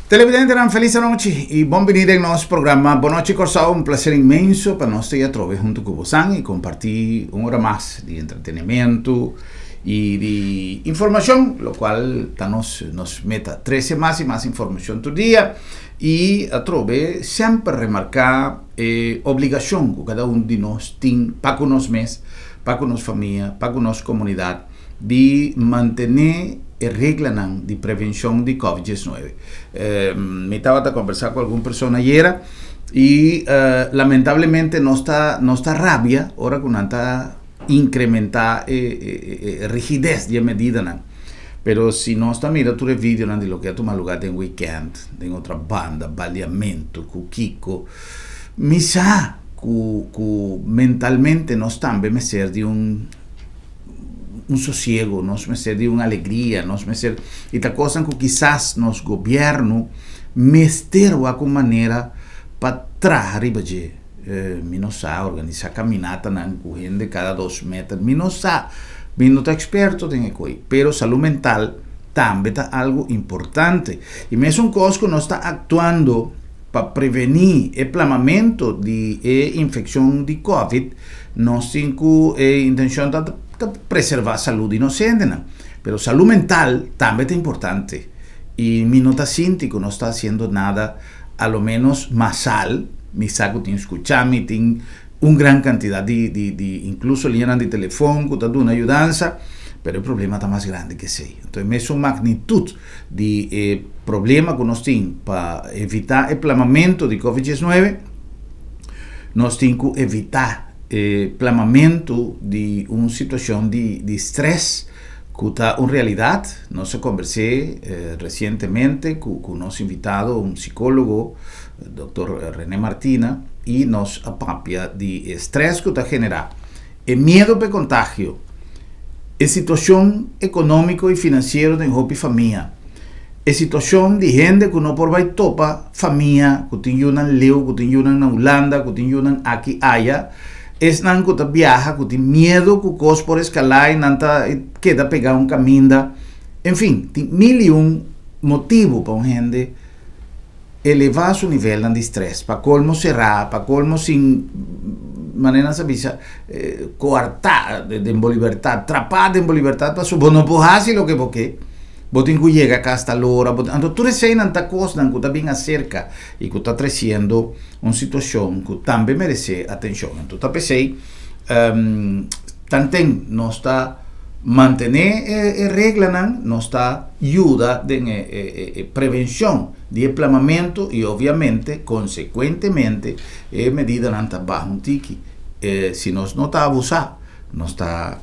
Televidentenan felis anochi y bon bini den nos programa Bon Nochi Kòrsou. Un placer inmenso pa nos ta atrobe hunto ku bosan y comparti un ora mas di entretenimiento y di informacion, lo cual ta nos nos meta, trece mas y mas informacion tur dia y atrobe semper remarca e obligacion ku cada un di nos tin pa ku nos mes, pa ku nos famia, pa ku nos comunidad di mantene e reglanan di prevencion di Covid 19. Mi tabata conversa cu algun persona ayera y lamentablemente nos ta nos ta rabia ora cu nan ta incrementa e e rigides di e medidanan. Pero si nos ta mira tur e videonan di loke a tuma lugar den weekend, den otra banda, baliamento cu kico, mi sa cu cu mentalmente nos tambe mester di un un sosiego, nos mester di un alegria, nos mester y ta cosnan cu kisas nos gobierno mester wak un manera pa traha riba dje. Mi no sa organisa caminatanan cu hende cada 2 meter, mi no sa, mi no ta experto den e coy, pero salud mental tambe ta algo importante. Y mesun cos cu nos ta actuando pa preveni e plamamento di e infeccion di Covid, nos tin cu e intencion ta ta preserva salud di nos hendenan. Pero salud mental tambe ta importante. Y mi no ta sinti cu nos ta haciendo nada, a lo menos masal. Mi sa cu tin scucha, mi tin un gran cantidad di incluso liñanan di telefon cu ta duna ayudansa, pero e problema ta mas grandi cu esey. Entonces, mesun magnitud di e problema cu nos tin pa evita e plamamento di Covid-19, nos tin cu evita e plamamento di un situacion di stress cu ta un realidad. Nos a conversa recientemente cu nos invitado, un psicologo, Dr. René Martina, y nos a papia di stress cu ta genera, e miedo pa contagio, e situacion economico y financiero di hopi famia, e situacion di hende cu no por bay topa famia, cu tin yunan leu, cu tin yunan na Hulanda, cu tin yunan aki aya, esnan cu ta viaha, cu tin miedo cu cos por escala y nan ta keda pega un caminda. En fin, tin mil y un motibo pa un hende eleva su nivel di stress, pa colmo cera, pa colmo sin manera sa bisa coarta di bo libertad, trapa di bo libertad, paso bo no por haci loke bo ke, bo tin cu yega cas tal ora, anto tur eseynan ta cosnan cu ta bin acerca y cu ta treciendo un situacion cu tambe merece atencion. Anto ta pesey tanten nos ta mantene e reglanan, nos ta yuda den e prevencion di plamamento y obviamente, consecuentemente, e medidanan ta baha un tiki. Si nos no ta abusa, nos ta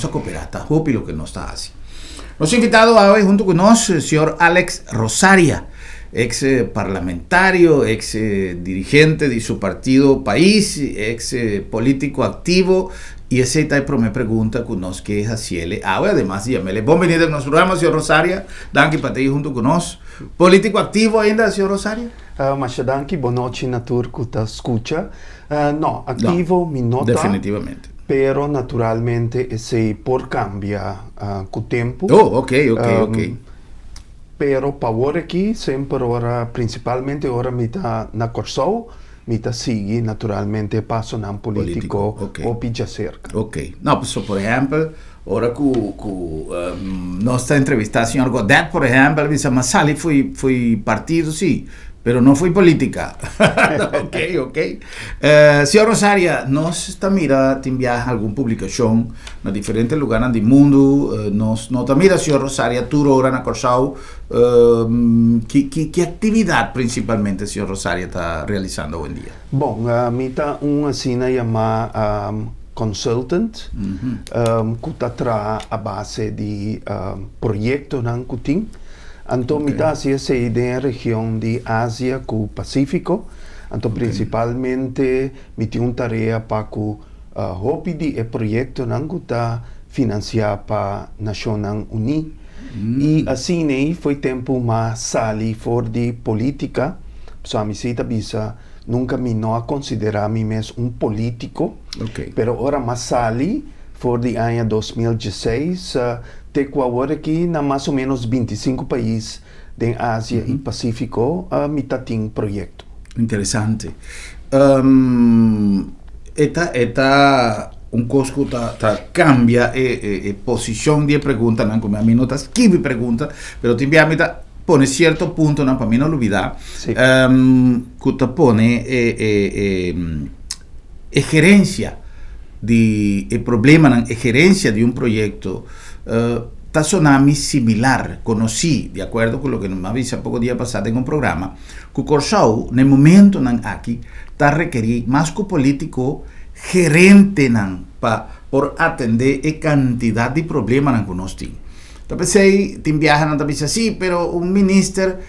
coopera, ta hopi loke nos ta haci. Nos invitado awe hunto cu nos, señor Alex Rosaria, ex parlamentario, ex dirigente di su partido Pais, ex politico activo, y esey ta e prome pregunta cu nos ke haciele awe, ademas di yamele. Bon bini na nos programa, señor Rosaria. Danki pa ta hunto cu nos. Politico activo ainda, señor Rosaria? Masha danki, bon nochi na tur cu ta scucha. No, activo mi no ta. Definitivamente. Pero naturalmente esey por cambia cu tempo. Oh, ok. Pero pa awor aki, semper ora, principalmente ora mi ta na Corsou, mi ta sigui naturalmente pasonan politico, Politico, ok. Hopi djacerca. Ok. No, so, por ehempel, ora cu nos ta entrevista señor Godet, por ehempel, bisa, m'a sali fo'i partido, si, pero no fo'i politica. Ok. Señor Rosaria, nos ta mira tin biaha algun publicacion na diferente lugar di mundo, nos no ta mira señor Rosaria tur ora na Corsou. Ki actividad principalmente señor Rosaria ta realisando hoy en dia? Bon, mi ta un asina yama consultant cu ta traha a base di proyectonan cu tin. Anto mi ta haci esey den region di Asia cu Pacifico. Anto principalmente mi tin un tarea pa cu hopi di e proyectonan cu ta financia pa Nacionnan Uni. Y asina ey fo'i tempo m'a sali for di politica. So ami si ta bisa, nunca mi no a considera mi mes un politico. Pero ora m'a sali for di aña 2016, te cu awor aki na mas o menos 25 pais. Den Asia i Pasífiko mi ta tin proyekto. Interesante. E ta e ta un kos ku ta ta kambia e e e posishon di e preguntanan ku mi a mi no ta skibi pregunta pero tin bia mi ta pone sierto puntonan pa mi no lubida ku ta pone e e e e gerensia di e problemanan e gerensia di un proyekto ta sona mi similar konosí di akuerdo ku loke mi a bisa poko dia pasá den un programa ku Kòrsou na e momentonan aki ta rekerí mas ku polítiko gerentenan pa por atendé e kantidat di problemanan ku nos tin. Ta p'esei tin biahanan ta bisa sí, pero un minister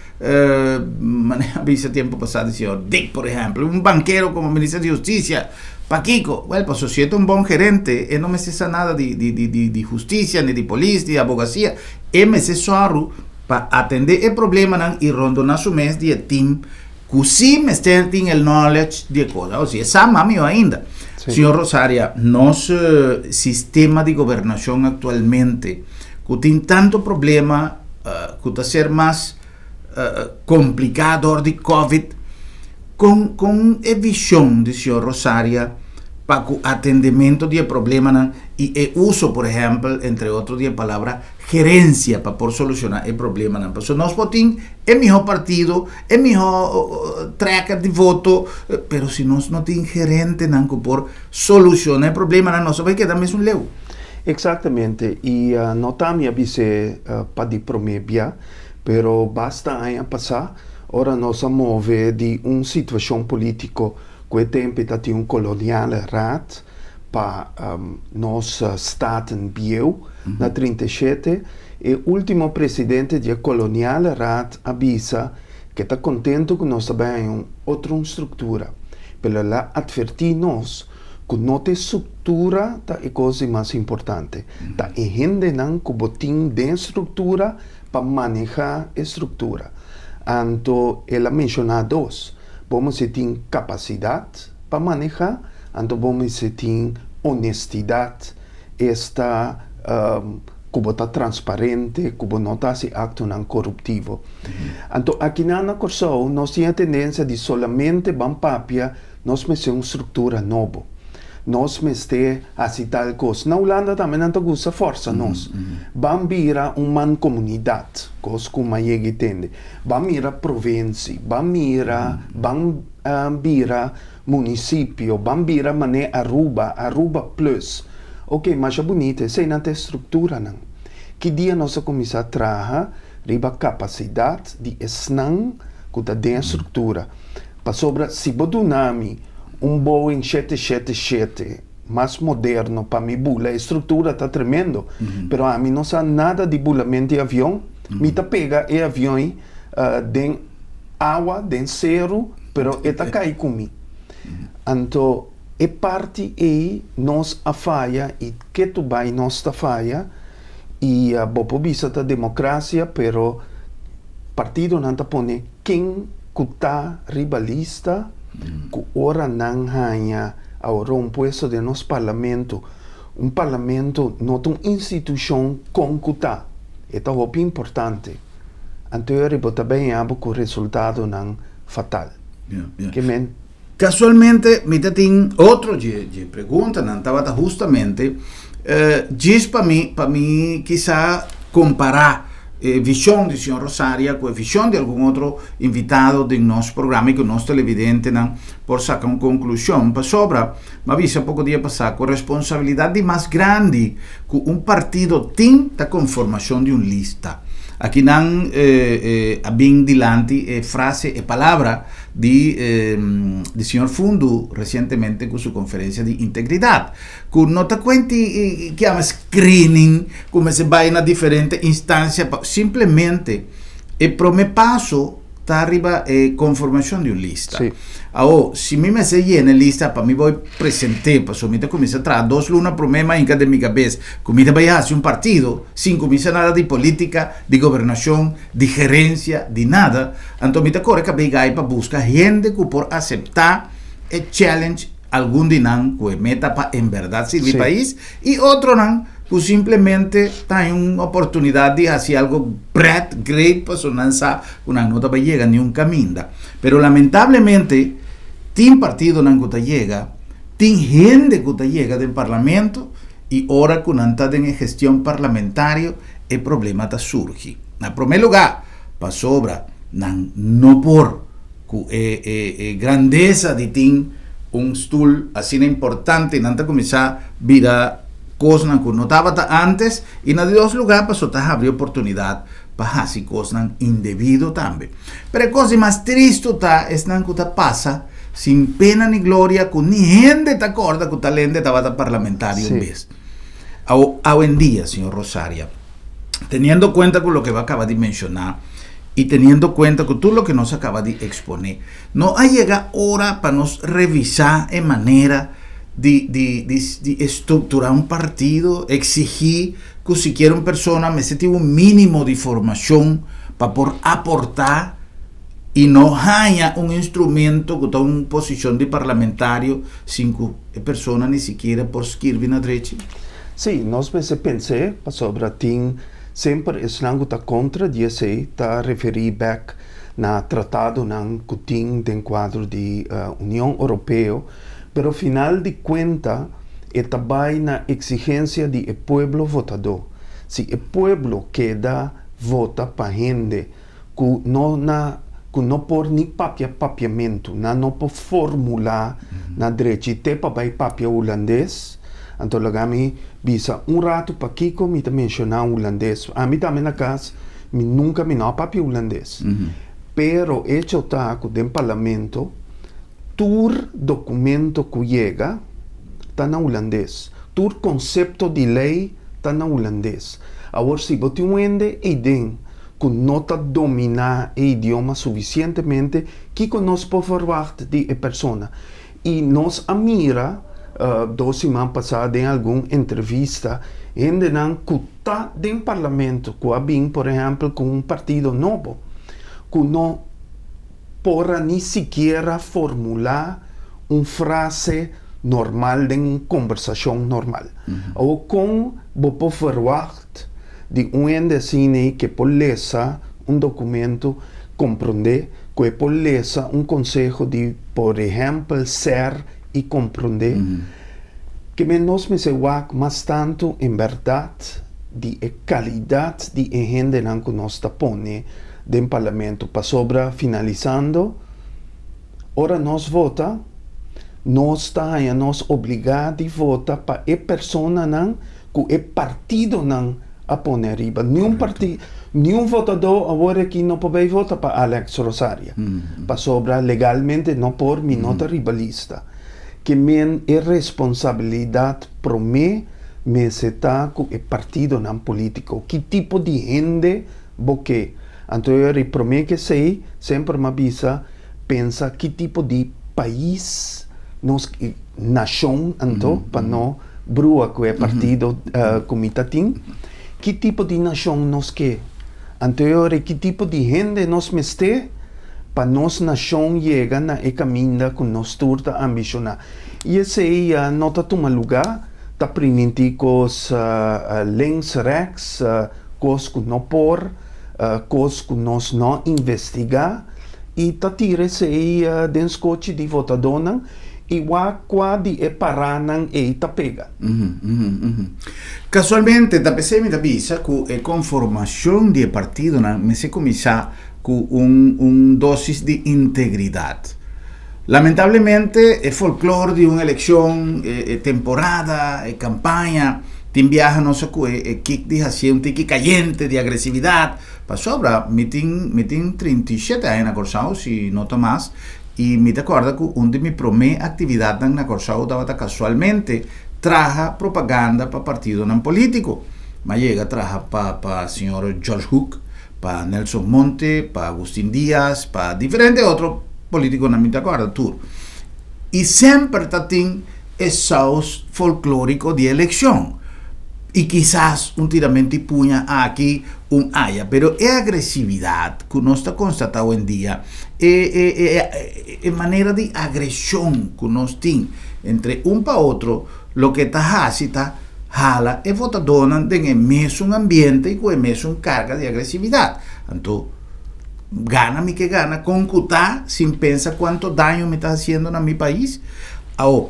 manera a bisa tempu pasá di señor Dick por ehèmpel, un bankero komo minister di hustisia, pakiko? Wèl, pasobra si e ta un bon gerente e no mester sa nada di di di di hustisia ni di polis ni di abogasia, e mester sòru pa atendé e problemanan i rondoná su mes di e tim ku sí mester tin el knowledge di e kos. Awor si e sa mas mihó ainda. Señor Rosaria, nos sistema di gobernashon aktualmente ku tin tantu problema ku ta ser mas kompliká dor di covid, kon kon e vishon di señor Rosaria pa ku atendemento di e problemanan i e uso por ehèmpel entre otro di e palabra gerencia pa por soluciona e problemanan. Pasobra nos por tin e miho partido, e miho tracker di voto, pero si nos no tin gerentenan cu por soluciona e problemanan nos ta bay keda mesun leu. Exactamente, y no ta mi a bis'é pa di prome bia, pero basta aña pasa ora nos a move di un situacion politico cu e tempo ta tin un koloniale raad pa nos Staten bieu na 37, e ultimo presidente di e koloniale raad a bisa ku e ta kontentu ku nos ta bai haña un otro un struktura, pero el a atvertí nos ku no ta e struktura ta e kos di mas importante, ta e hendenan ku bo tin den struktura pa manehá e struktura. Anto el a menshoná dos, bo mester tin kapasidat pa manehá, anto bo mester tin honestidat, esta ku bo ta transparente, ku bo no ta hasi aktonan koruptivo. Anto akinan na Kòrsou nos tin e tendensia di solamente ban papia nos mester un struktura nobo, nos mester hasi tal kos. Na Hulanda tambe nan ta gusta fòrsa nos, ban bira un mankomunidat, kos ku m'a yega i tende, ban mira provinsi, ban mira, ban bira Munisipio, ban bira man'é Aruba, Aruba Plus. Ok, masha bunita, eseinan ta e strukturanan. Ki dia nos a kuminsá traha riba kapasidat di esnan ku ta den e struktura? Pasobra si bo duna mi un Boeing 777 mas moderno pa mi bula, e struktura ta tremendo, pero ami no sa nada di bulamento di avion, mi ta pega e avion den awa, den seru, pero e ta kai ku mi. Anto e parti ei nos a faya i ketu bai nos ta faya i bo por bisa ta demokrasia pero partidonan ta pone ken ku ta riba lista ku ora nan haña awor un puesto den nos parlamento. Un parlamento no ta un institushon kon ku ta, e ta hopi importante. Anto e ora bo ta baña bo ku resultadonan fatal. Ke men. Casualmente mi ta tin otro dje dje preguntanan tabata hustamente djis pa mi pa mi kisa compara e vision di señor Rosaria cu e vision di algun otro invitado den nos programa y cu nos televidentenan por saca un conclusion pasobra mi a bisa poco dia pasa cu responsabilidad di mas grandi cu un partido tin ta conformacion di un lista. Aki nan a bin dilanti e frase, e palabra di di señor Fundu recientemente cu su conferencia di integridad, cu no ta cuenti ke yama screening cu mester bay na diferente instancia pa simplemente e prome paso ta riba e conformacion di un lista. Sí. Awo, si mi mester yena e lista pa mi boy presente, pasobra mi ta cuminsa traha dos luna prome mainka den mi cabes cu mi ta bay haci un partido sin cuminsa nada di politica, di gobernacion, di gerencia, di nada, anto mi ta core cabey gai pa busca hende cu por acepta e challenge, algun di nan cu e meta pa en berdad sirbi Sí. pais y otronan. Ku simplemente ta haña un oportunidat di hasi algo pret, great, pasobra nan sa ku nan no ta bai yega niun kaminda. Pero lamentablemente tin partidonan ku ta yega, tin hende ku ta yega den parlamento i ora ku nan ta den e gestion parlamentario e problema ta surgi. Na promé lugá pasobra nan no por ku e e grandesa di tin un stul asina importante nan ta kuminsá bira kosnan ku no tabata ántes i na di dos lugá pasobra ta habri oportunidat pa hasi kosnan indebido tambe. Pero e kos di mas tristu ta esnan ku ta pasa sin pena ni gloria ku ni hende ta kòrda ku tal hende tabata parlamentario un bes. Awendia, señor Rosaria, teniendo kuenta ku loke bo a kaba di menshoná i teniendo kuenta ku tur loke nos a kaba di eksponé, no a yega ora pa nos revisá e manera di di di di estrukturá un partido, eksigí ku sikiera un persona mester tin un mínimo di formashon pa por aportá i no haña un instrumento ku ta un posishon di parlamentario sin ku e persona ni sikiera por skirbi na drechi? Sí, nos mester pens'é pasobra tin semper esnan ku ta kontra di esei ta referí bèk na tratadonan ku tin den kuadro di Union Oropeo, pero final di kuenta e ta bai na eksigensia di e pueblo votadó. Si e pueblo keda vota pa hende ku no na ku no por ni papia papiamentu, nan no por formulá na drechi te pa bai papia hulandes, anto laga mi bisa un ratu pakiko mi ta menshoná hulandes. Ami tambe na kas mi nunka mi no a papia hulandes, pero echo ta ku den parlamento tur dokumento ku yega ta na hulandes, tur konsepto di lei ta na hulandes. Awor si bo tin un hende eiden ku no ta dominá e idioma sufisientemente, kiko nos por ferwagt di e persona? I nos a mira dos siman pasá den algun entrevista hendenan ku ta den parlamento ku a bin por ehèmpel ku un partido nobo ku no por a ni sikiera formulá un frase normal den un kombersashon normal. Awor kon bo por ferwagt di un hende asina ke por lesa un dokumento, komprondé, ku e por lesa un konseho di por ehèmpel ser i komprondé, ke men nos mester wak mas tantu en bèrdat di e kalidat di e hendenan ku nos ta pone den parlamento. Pasobra finalisando, ora nos vota, nos ta haña nos obligá di vota pa e personanan ku e partidonan a pone ariba. Niun parti, niun votadó awor aki no por bay vota pa Alex Rosaria, pasobra legalmente no por, mi no ta riba lista. Ke men e responsabilidat promé mester ta ku e partidonan polítiko. Ki tipo di hende bo ke? Anto e ora promé ke esei semper m'a bisa pensa ki tipo di pais nos, nashon anto, pa no brua ku e partido ku mi ta tin, ki tipo di nashon nos ke? Anto e ora ki tipo di hende nos mester pa nos nashon yega na e kaminda ku nos tur ta ambishoná? I esei no ta tuma lugá, ta primintí kos links, rèks, kos ku no por, kos ku nos no investigá i ta tira esei den skochi di votadónan. I wak kua di e paranan ei ta pega. Kasualmente ta p'esei mi ta bisa ku e konformashon di e partidonan mester kuminsá ku un un dosis di integridat. Lamentablemente e folklor di un elekshon, e temporada, e kampaña, tin biaha nos a kohe e kik di hasié un tiki kayente di agresividat, pasobra mi tin mi tin 37 aña na Kòrsou si no ta mas, I mi ta kòrda ku un di mi promé aktividatnan na Kòrsou tabata kasualmente traha propaganda pa partidonan polítiko. Mi a yega traha pa pa señor George Hoek, pa Nelson Monte, pa Agustin Diaz, pa diferente otro polítikonan, mi ta kòrda tur. I semper ta tin e saus folklóriko di elekshon. I kisas un tiramento di puña aki, un aya. Pero e agresividat ku nos ta konstatá owendia, E e e e manera di agreshon ku nos tin entre un pa otro, loke ta hasi ta hala e votadónan den e mesun ambiente i ku e mesun karga di agresividat. Anto, gana mi ke gana kon ku ta sin pensa kuantu daño mi ta hasiendo na mi pais. Awo,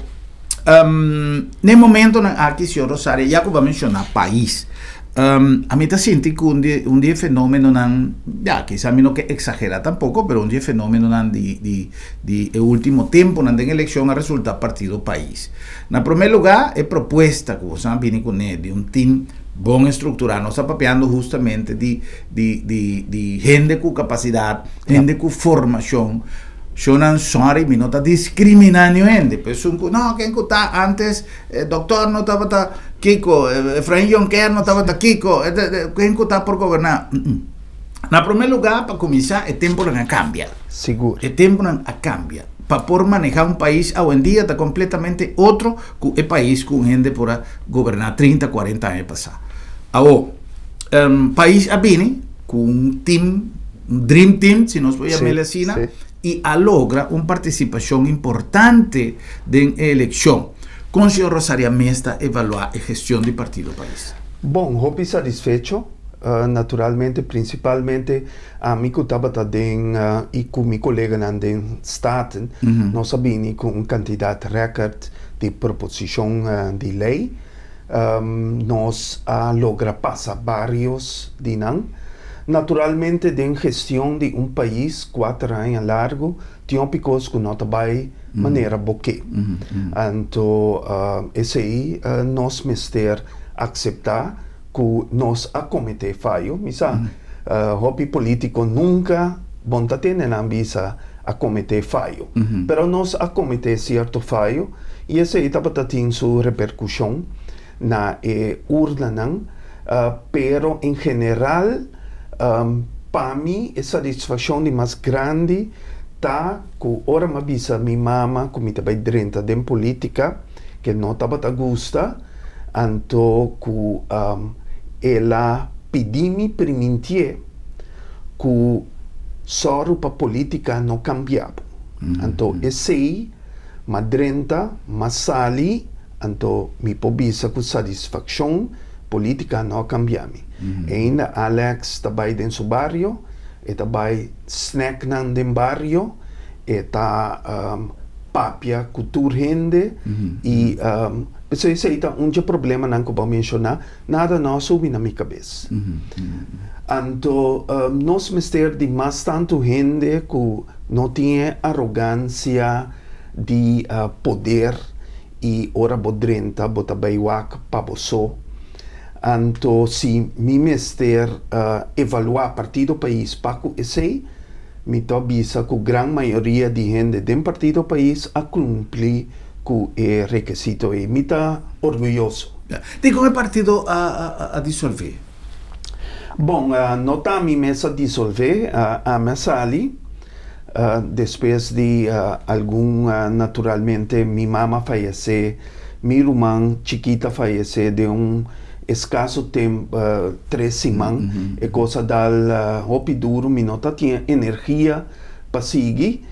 n'e momentonan aki, señor Rosario, ya ku bo a menshoná pais, ami ta sinti ku un di un di e fenomenonan, ya, kisa mi no ke eksagerá tampoko, pero un di e fenomenonan di di di e ultimo temponan den elekshon a resultá Partido Pais. Na promé lugá, e propuesta ku boso a bini kuné di un tim bon estrukturá, nos ta papiando hustamente di di di di hende ku kapasidat, hende ku formashon. Shonnan sòri, mi no ta diskriminá niun hende, pero esun ku no, ken ku ta ántes e dòktor no tabata kiko, Efrain Jonker no tabata kiko, ken ku ta por goberná. Na promé lugá, pa kuminsá, e tempunan a kambia. Sigur. E tempunan a kambia. Pa por manehá un pais awendia ta kompletamente otro ku e pais ku un hende por a goberná trinta, kuarenta aña pasá. Awor, pais a bini ku un tim, un dream team, si nos por yam'el asina, i a logra un partisipashon importante den e elekshon. Kon señor Rosaria mes ta evaluá e gestion di Partido Pais? Bon, hopi satisfecho. Naturalmente, principalmente ami cu tabata den y cu mi coleganan den Staten, nos a bini cu un cantidad record di proposicion di ley. Nos a logra pasa varios di nan. Naturalmente den gestion di un pais cuater aña largo tin hopi cos cu no ta bay manera bo ke. Anto esey nos mester acepta. Ku nos a kometé fayo. Mi sa, hopi polítiko nunka bon ta tende nan bisa a kometé fayo. Pero nos a kometé sierto fayo i esei tabata tin su reperkushon na e urnanan. Pero en general, pa mi e satisfakshon di mas grandi ta ku ora mi a bisa mi mama ku mi ta bai drenta den polítika, ke no tabata gusta, Anto ku el a pidi mi primintié ku sòru pa polítika no kambia bo. Anto esei m'a drenta, m'a sali, anto mi por bisa ku satisfakshon polítika no a kambia mi. Ainda Alex ta bai den su bario, e ta bai snèknan den bario, e ta papia ku tur hende i P'esei esei ta un dje problemanan ku bo a menshoná, nada no a subi na mi kabes. Anto nos mester di mas tantu hende ku no tin e arogansia di poder i ora bo drenta bo ta bai wak pa bo so. Anto si mi mester evaluá Partido Pais pa ku esei, mi ta bisa ku gran mayoria di hende den Partido Pais a kumpli ku e rekesito ei. Mi ta orguyoso. Dikon e partido a disolvé? Bon, no ta ami mes a disolvé, ami a sali despues di algun, naturalmente mi mama a fayesé, mi ruman chikit a fayesé den un eskaso tempu, tres siman. E kos a dal hopi duru, mi no ta tin energia pa sigui,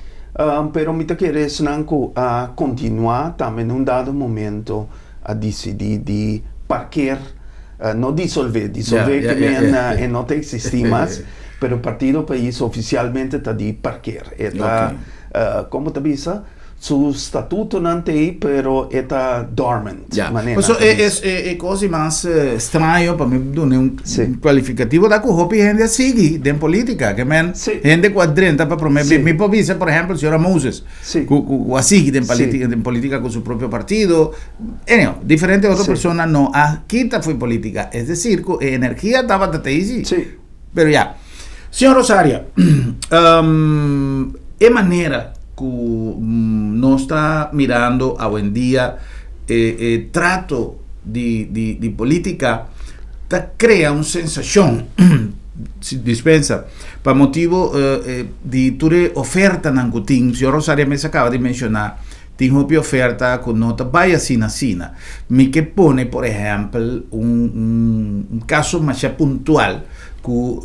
pero mi ta kere esnan ku a kontinuá tambe na un dado momento a disidí di parker, no disolvé, disolvé ke men e no ta eksistí mas, pero Partido Pais ofisialmente ta di parker, e ta, komo ta bisa? Su statutonan ta ei, pero e ta dormant, Ya. manera Paso nan ta e, bisa. e, e kos di mas straño pa mi duna un Sí. kualifikativo ta ku hopi hende a sigui den polítika. Ke men Sí. hende ku a drenta pa promé Sí. bes. Mi por bisa, por ehèmpel, señora Moses, Sí. ku, ku, ku a sigui den Sí. polítika, den polítika ku su propio partido. Anyhow, diferente otro Sí. persona no a kita fo'i polítika. Es desir, ku e energia tabata ta ei sí. Sí. Pero ya. Señor Rosaria, e manera ku nos ta mirando awendia e e trato di di di politica ta crea un sensacion, si dispensa, pa motibo di tur e ofertanan ku tin. Señor Rosaria mes a caba di menciona tin hopi oferta ku no ta bai asina asina. Mi ke pone por ehèmpel un un kaso masha puntual ku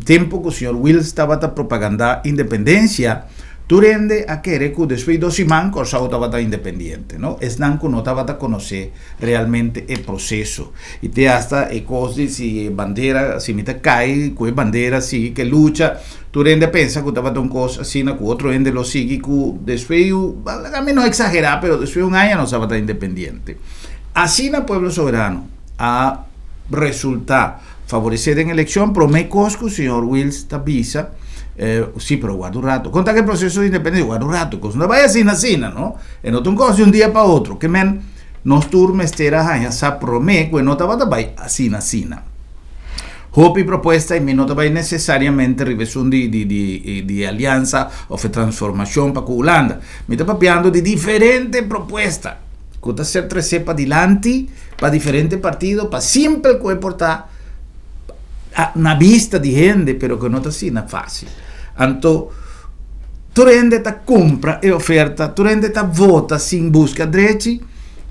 tempu ku señor Wiels tabata propagandá independensia, Tur hende a kere ku despues di dos siman Kòrsou tabata independiente, no? Esnan ku no tabata konosé realmente e proseso. I te asta e kos di si e bandera, si mi ta kai ku e bandera sigui ku e lucha, tur hende a pensa ku tabata un kos asina ku otro hende lo sigui ku despues, laga mi no eksagerá, pero despues un aña nos tabata independiente. Asina Pueblo Soberano a resultá favoresé den elekshon, promé kos ku señor Wiels ta bisa, si pero warda un rato, kon ta ku e proseso di independensia? Warda un rato, kos no ta bai asina asina no, e no ta un kos di un dia pa otro, ke men nos tur mester a haña sa promé ku e no tabata bai asina asina. Hopi propuesta i mi no ta bai nesesariamente riba esun di di di di aliansa òf e transformashon pa ku Hulanda, mi ta papiando di diferente propuesta ku ta ser tresé padilanti pa diferente partido pa simpel ku e por ta na bista di hende pero ku no ta asina fásil. Anto tur hende ta kumpra e oferta, tur hende ta vota sin buska drechi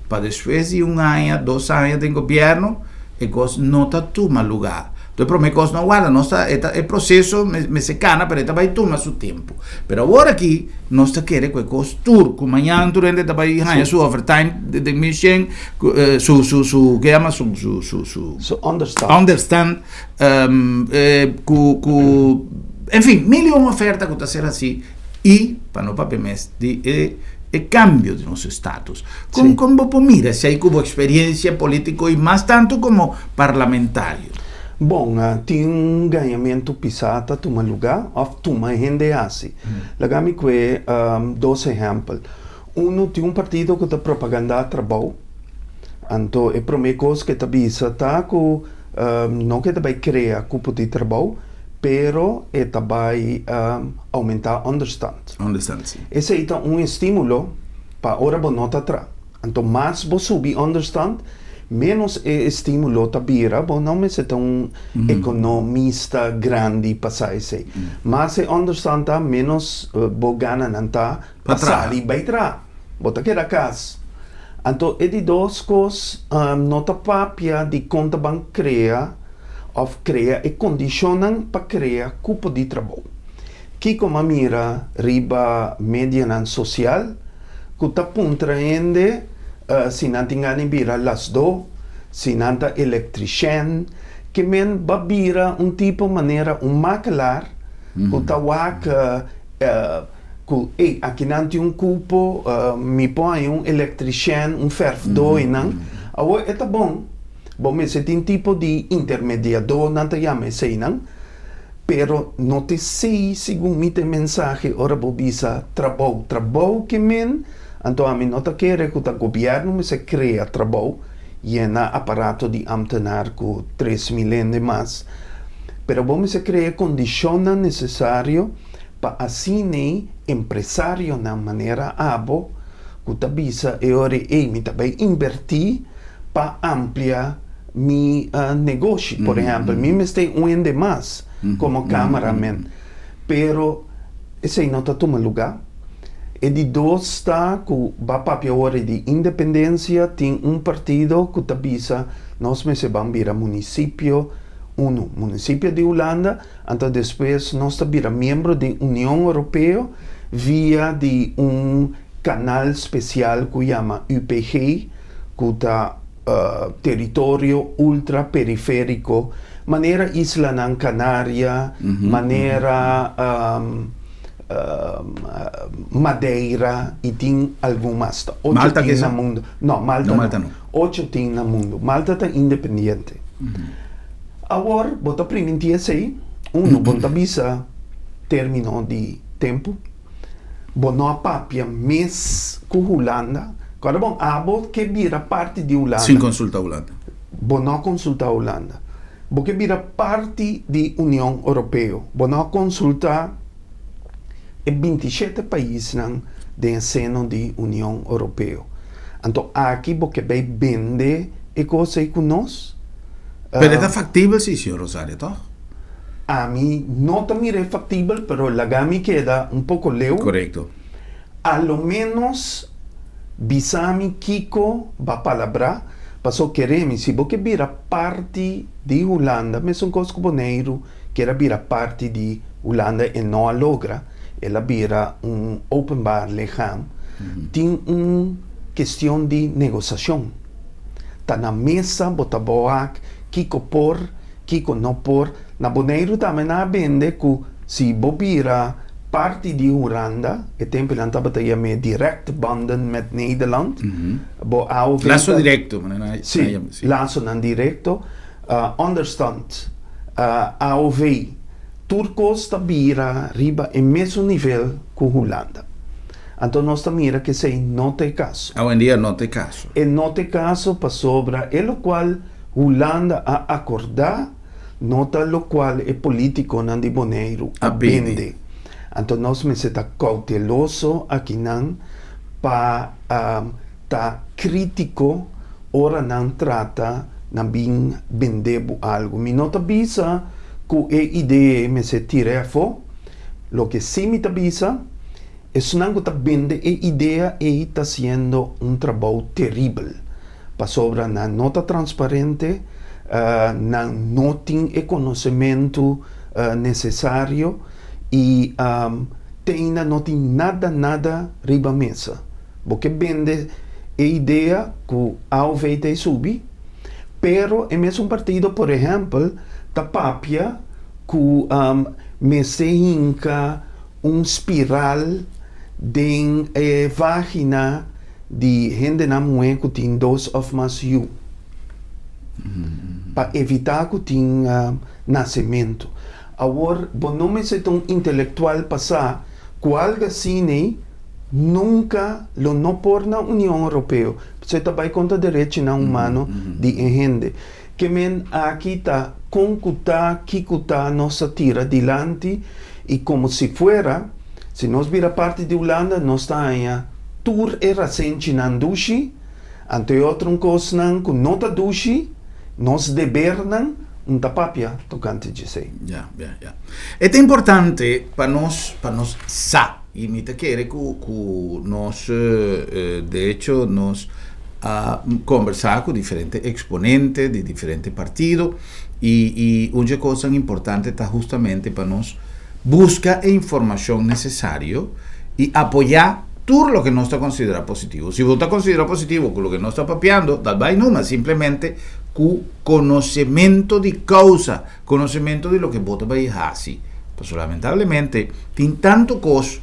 pa despues di un aña, dos aña den gobièrnu e kos no ta tuma lugá. Entonces prome kos no warda, nos ta e ta e proseso mester kana pero e ta bai tuma su tempu. Pero awor aki nos ta kere ku e kos tur ku mañan tur hende ta bai haña su overtime den 1100 ku su su su ke yama su su su su Su onderstand. Onderstand ku ku en fin mil y un oferta ku ta ser hasi i pa no papia mes di e e kambio di nos status. Kon kon bo por mira esei ku bo eksperiencia politiko i mas tantu komo parlamentario? Bon, tin un gañamentu pisá ta tuma lugá òf tuma hende hasi. Laga mi kue dos ehèmpel. Unu, tin un partido ku ta propagandá trabou. Anto e promé kos ku e ta bisa ta ku no ku e ta bai krea kupo di trabou, pero e ta bai oumentá ònderstant. Ònderstant, si. Esei ta un estímulo pa ora bo no ta tra. Anto mas bo subi ònderstant, ménos e estímulo ta bira. Bo no mester ta un ekonomista grandi pa sa esei. Mas e ònderstant ta, ménos bo gananan ta pa sali bai traha. Bo ta keda kas. Anto e di dos kos, no ta papia di kon ta ban krea òf krea e kondishonnan pa krea kupo di trabou. Kiko m'a mira riba medianan sosial ku ta puntra hende si nan tin gana di bira lasdó, si nan ta elektrishèn, ke men ba bira un tipo manera un makelaar ku ta wak ku ey aki nan tin un kupo, mi por haña un elektrishèn, un fèrfdó einan. Awor e ta bon, bo mester tin tipo di intermediadó nan ta yama eseinan. Pero no ta esei segun mi ta e mensahe ora bo bisa trabou. Trabou ke men, anto ami no ta kere ku ta gobièrnu mester krea trabou, yena aparato di amtenar ku 3000 hende mas. Pero bo mester krea e kondishonnan nesesario pa asin'ei empresarionan manera abo ku ta bisa e ora ei mi ta bai inbertí pa amplia mi negoshi. Por ehèmpel, mi mester un hende mas komo cameraman, pero esei no ta tuma lugá. E di dos ta ku ba papia ora di independensia tin un partido ku ta bisa nos mester ban bira munisipio unu, munisipio di Hulanda, anto despues nos ta bira miembro di Union Europeo via di un kanal spesial ku yama UPG ku ta teritorio ultra perifériko, manera Islanan Kanaria, manera Madeira i tin algun mas. Ta ocho Malta tin kisa? na mundu. No, Malta No, no. Malta no. Ocho tin na mundu. Malta ta independiente. Awor bo ta primintí esei, unu, bo no ta bisa término di tempu. Bo no a papia mes ku Hulanda. Kòrda bon, abo ke bira parti di Hulanda. Sin konsulta Hulanda. Bo no a konsulta Hulanda. Bo ke bira parti di Union Oropeo. Bo no a konsulta e 27 paisnan den e seno di Union Oropeo. Anto aki bo ke bai bende e kos ei ku nos? Pero e ta faktibel si, señor Rosario, tòg? Ami no ta mira e faktibel, pero laga mi keda un poko leu. Korekto. A lo ménos bisa mi kiko ba palabrá, paso kere mi si bo ke bira parti di Hulanda, mesun kos ku Boneiru kier a bira parti di Hulanda e no a logra. El a bira un openbaar lichaam. Tin un kestion di negosiashon. Ta na mesa bo ta wak kiko por, kiko no por. Na Boneiru tambe nan a bende ku si bo bira parti di Hulanda, e tempu nan tabata yam'é direct banden met Nederland, bo AOV ta. Laso direkto, manera nan a yama. Si, lasonan direkto. Onderstand, AOV, tur kos ta bira riba e mesun nivel ku Hulanda. Anto nos ta mira ku esei no ta e kaso. Awendia no ta e kaso. E no ta e kaso pasobra e lokual Hulanda a akordá no ta lokual e polítikonan di Boneiru a bende. Anto nos mester ta kouteloso akinan pa ta krítiko ora nan trata na bin bende bo algu. Mi no ta bisa ku e idea ei mester tira afó. Loke sí mi ta bisa, esnan ku ta bende e idea ei ta hasiendo un trabou teribel, pasobra nan no ta transparente, nan no tin e konosementu nesesario i te ainda no tin nada nada riba mesa. Bo ke bende e idea ku AOV ta e subi, pero e mesun partido por ehèmpel ta papia ku mester hinka un spiral den e vagina di hendenan muhé ku tin dos òf mas yu pa evitá ku tin nasementu. Awor bo no mester ta un intelektual pa sa ku algu asina nunka lo no por na Union Europeo, pasobra ta bai kontra derechinan humano di e hende. Ke men aki ta kon ku ta, kiko ta, nos ta tira dilanti i komo si fuera, si nos bira parti di Hulanda nos ta haña tur e rasenchinan dushi, anto e otro kosnan ku no ta dushi, nos debernan, un ta papia tokante djesei. Ya, ya, ya. E ta importante pa nos, pa nos sa, i mi ta kere ku, ku nos, de hecho nos a kombersá ku diferente eksponente di diferente partido, i, i un dje kosnan importante ta hustamente pa nos buska e informashon nesesario i apoyá tur loke nos ta konsiderá positivo. Si bo ta konsiderá positivo ku loke nos ta papiando, dat bai numa, simplemente ku konosementu di kousa, konosementu di loke bo ta bai hasi. Pasobra lamentablemente tin tantu kos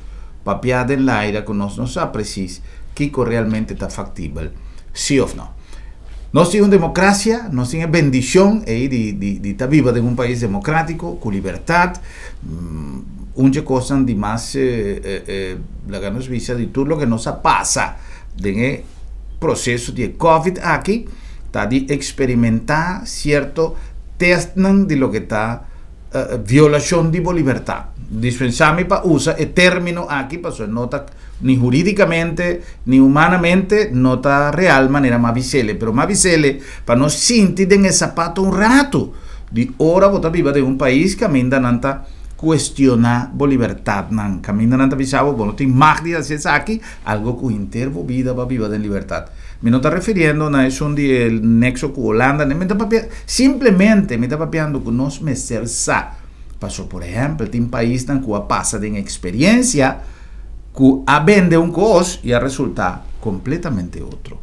papiá den laira ku nos no sa presis kiko realmente ta faktibel, si òf no. Nos tin un demokrasia, nos tin e bendishon ei di di di ta biba den un pais demokratiko ku libertat. Un dje kosnan di mas laga nos bisa di tur loke nos a pasa den e proseso di e covid aki ta di eksperimentá sierto testnan di loke ta violashon di bo libertat. Dispensá mi pa usa e término aki pasobra no ta ni hurídikamente ni humanamente no ta real manera m'a bis'ele, pero m'a bis'ele pa nos sinti den e sapato un ratu di ora bo ta biba den un pais kaminda nan ta kuestioná bo libertatnan, kaminda nan ta bisa bo bo no tin mag di hasi esaki, algo ku henter bo bida bo a biba den libertat. Mi no ta refiriendo na esun di e nexo ku Holanda, mi ta papia simplemente mi ta papiando ku nos mester sa. Paso por ehèmpel tin paisnan ku a pasa den eksperiencia ku a bende un kos i a resultá kompletamente otro.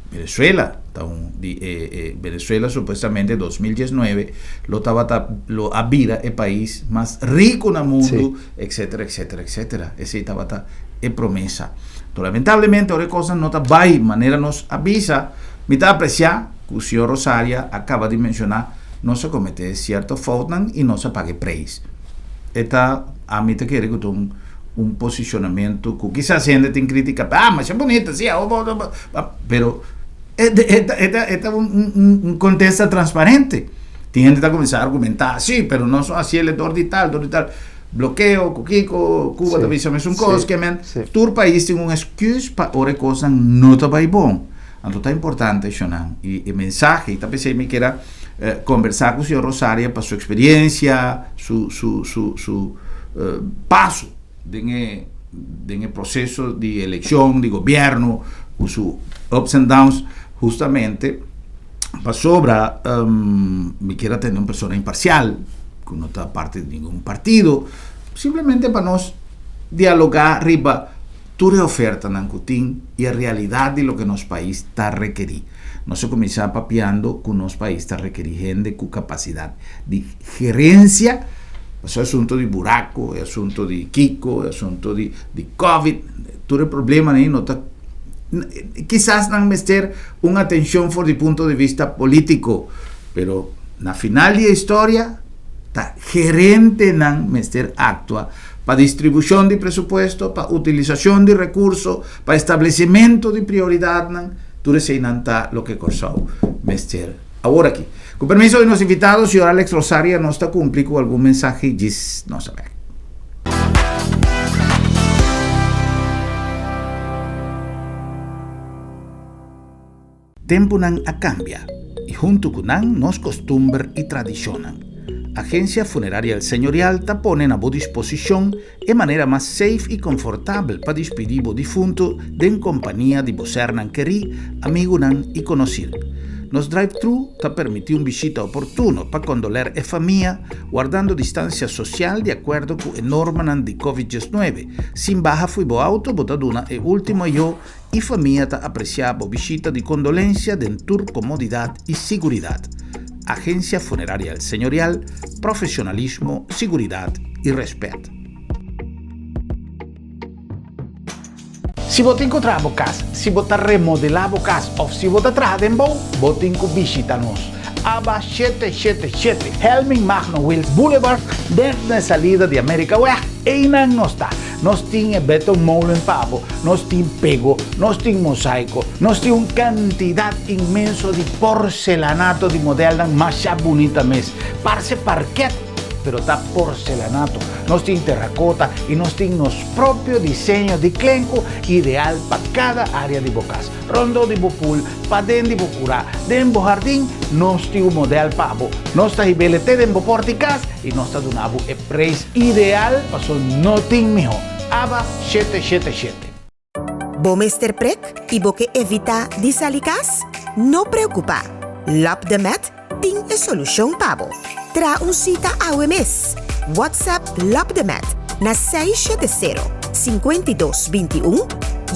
Venezuela ta un di e e Venezuela supuestamente 2019 lo tabata lo a bira e pais mas riku na mundu etcetera etcetera etcetera esei tabata e promesa. Enton lamentablemente ora e kosnan no ta bai manera nos a bisa mi ta apresiá ku señor Rosaria a kaba di menshoná nos a kometé sierto foutnan i nos a paga e preis. E ta ami ta kere ku ta un un posicionamento cu kisas hende tin critica, ah, masha bonito, si, ah, bo, bo, bo, pero e, e, e, ta, e ta un, un, un contesta transparente. Tin hende ta cuminsa argumenta, si, pero nos no haci ele dor di tal, dor di tal. Bloqueo, cu kico, Cuba ta bisa mesun cos, ke men, tur pais tin un excuse pa ora e cosnan no ta bay bon. Anto ta importante, shonnan, y e mensahe, y ta pesey mi kera conversa cu señor Rosaria pa su experiencia, su, su, su, su paso den e, den e proceso di eleccion, di gobierno, cu su ups and downs, justamente pasobra mi kier a tene un persona imparcial, cu no ta parte di ningun partido, simplemente pa nos. dialogá riba tur e ofertanan ku tin i e realidat di loke nos pais ta rekerí. Nos a kuminsá papiando ku nos pais ta rekerí hende ku kapasidat di gerensia, pasobra e asuntu di buraku, e asuntu di kiko, e asuntu di di covid, tur e problemanan ei no ta, kisas nan mester un atenshon for di punto di vista polítiko, pero na final di e historia ta gerentenan mester aktua pa distribushon di presupuesto, pa utilisashon di rekurso, pa establesimentu di prioridatnan, tur eseinan ta loke Kòrsou mester awor aki. Ku permiso di nos invitado, señor Alex Rosaria, nos ta kumpli ku algun mensahe djis nos a bek. Tempunan a kambia i huntu ku nan nos kostumber i tradishonnan. Agensia Funeraria El Señorial ta pone na bo disposishon e manera mas safe i konfortabel pa dispidí bo difuntu den kompania di bo sernan kerí, amigunan i konosir. Nos drive-thru ta permití un bishita oportuno pa kondoler e famia, wardando distansia sosial di akuerdo ku e normanan di Covid 19. Sin baha fo'i bo auto bo ta duna e último ayó I famia ta apresiá bo bishita di kondolensia den tur komodidat i siguridat. Agensia Funeraria El Señorial, profesionalismo, siguridat i rèspèt. Si bo tin ku traha bo kas, si bo ta remodelá bo kas òf si bo ta traha den bou, bo tin ku bishita nos. Aba 777 Helming Magno Wiels Boulevard, den na e salida di Amerikaweg, einan nos ta. Nos tin e betonmolen pa bo, nos tin pego, nos tin mosaico, nos tin un cantidad inmenso di porcelanato di modelnan masha bunita mes. Parce parket, pero ta porcelanato. Nos tin terracota y nos tin nos propio diseño di klenku ideal pa cada area di bo cas. Rondó di bo pool, paden di bo curá, den bo hardin, nos tin un model pa bo. Nos ta hib'el te den bo porta di cas y nos ta duna bo e prijs ideal paso no tin mihó. Aba 777. Bo mester prek y bo ke evitá di sali kas? No preokupá! Lap de Met tin e solushon pa bo. Traha un sita awe mes! WhatsApp Lap de Met na 670 52 21,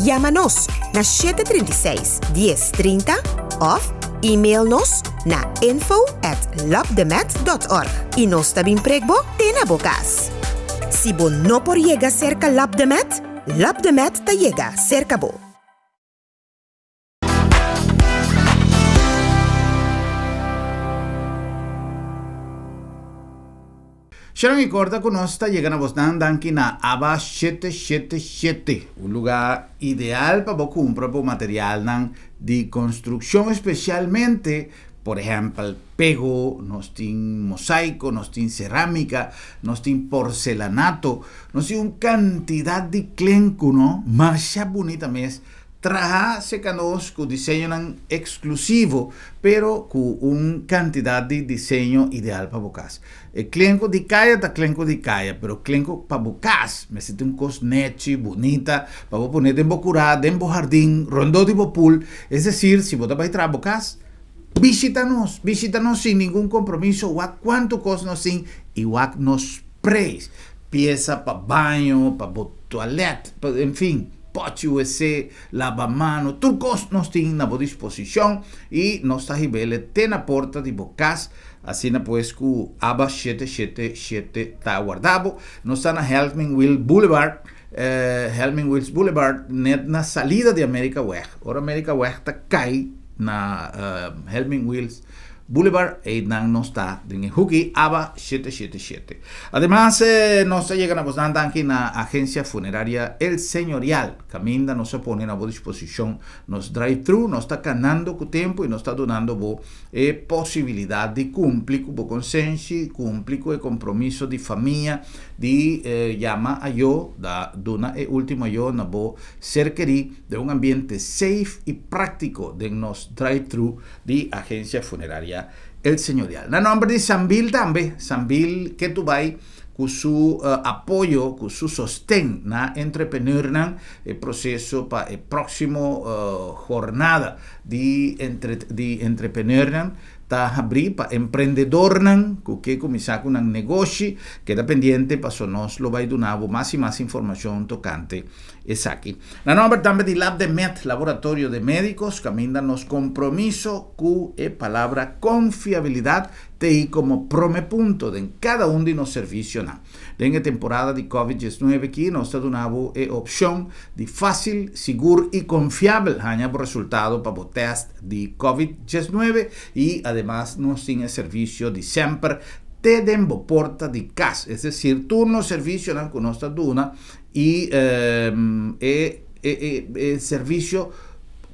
yama nos na 736 10 30 òf email nos na info at lapdemet dot org i nos ta bin prek bo te na bo kas. Si bo no por yega serka Lap de Met, Lap de Met ta yega serka bo. Sharon y corda cu nos ta yega na bosnan danki na Aba 777, un lugar ideal pa bo cumpra bo materialnan di construccion, especialmente, por ehempel, pego, nos tin mosaico, nos tin ceramica, nos tin porcelanato, nos tin un cantidad di klenku, no? Masha bunita mes. Traha serka nos ku diseñonan eksklusivo, pero ku un kantidat di diseño ideal pa bo kas. E klenku di kaya ta klenku di kaya, pero klenku pa bo kas mester tin un kos nechi, bunita, pa bo pone den bo kurá, den bo hardin, rondó di bo pul. Es desir, si bo ta bai traha bo kas, bishita nos, bishita nos sin ningun kompromiso, wak kuantu kos nos tin i wak nos preis. Piesa pa baño, pa bo tualèt, pa, en fin. Pochi wc, laba mano, tur kos nos tin na bo disposishon i nos ta hib'el te na porta di bo kas, asina pues ku aba 777 ta warda bo. Nos ta na Helming Wiel Boulevard, Helming Wiels Boulevard, net na salida di Amerikaweg. Ora Amerikaweg ta kai na Helming Wiels Boulevard, einan nos ta den e hoek aba 777. Ademas, nos ta yega na bosnan danki na Agencia Funeraria El Señorial, caminda nos a pone na bo disposicion nos drive-thru. Nos ta canando cu tempo y nos ta dunando bo e posibilidad di cumpli cu bo consenshi, cumpli cu e compromiso di famia di yama ayo, da duna e ultimo ayo na bo ser keri den un ambiente safe y practico den nos drive-thru di Agencia Funeraria El Señorial. Na nomber di Sambil tambe, Sambil ke tu bai ku su apoyo, ku su sosten na entrepreneurnan e proseso pa e próksimo jornada di di entrepreneurnan. ta habrí pa emprendedornan ku ke kuminsá ku nan negoshi. Keda pendiente paso nos lo bai duna bo mas i mas informashon tokante esaki. Na nòmber tambe di Labdemed, Laboratorio de Médicos, kaminda nos kompromiso ku e palabra konfiabilidat t'ei komo promé punto den kada un di nos servisionan. Den e temporada di Covid diesnuebe aki nos ta duna bo e opshon di fásil, sigur i konfiabel haña bo resultado pa bo tèst di Covid diesnuebe i ademas nos tin e servisio di semper te den bo porta di kas, es desir tur nos servisionan ku nos ta duna i e e servisio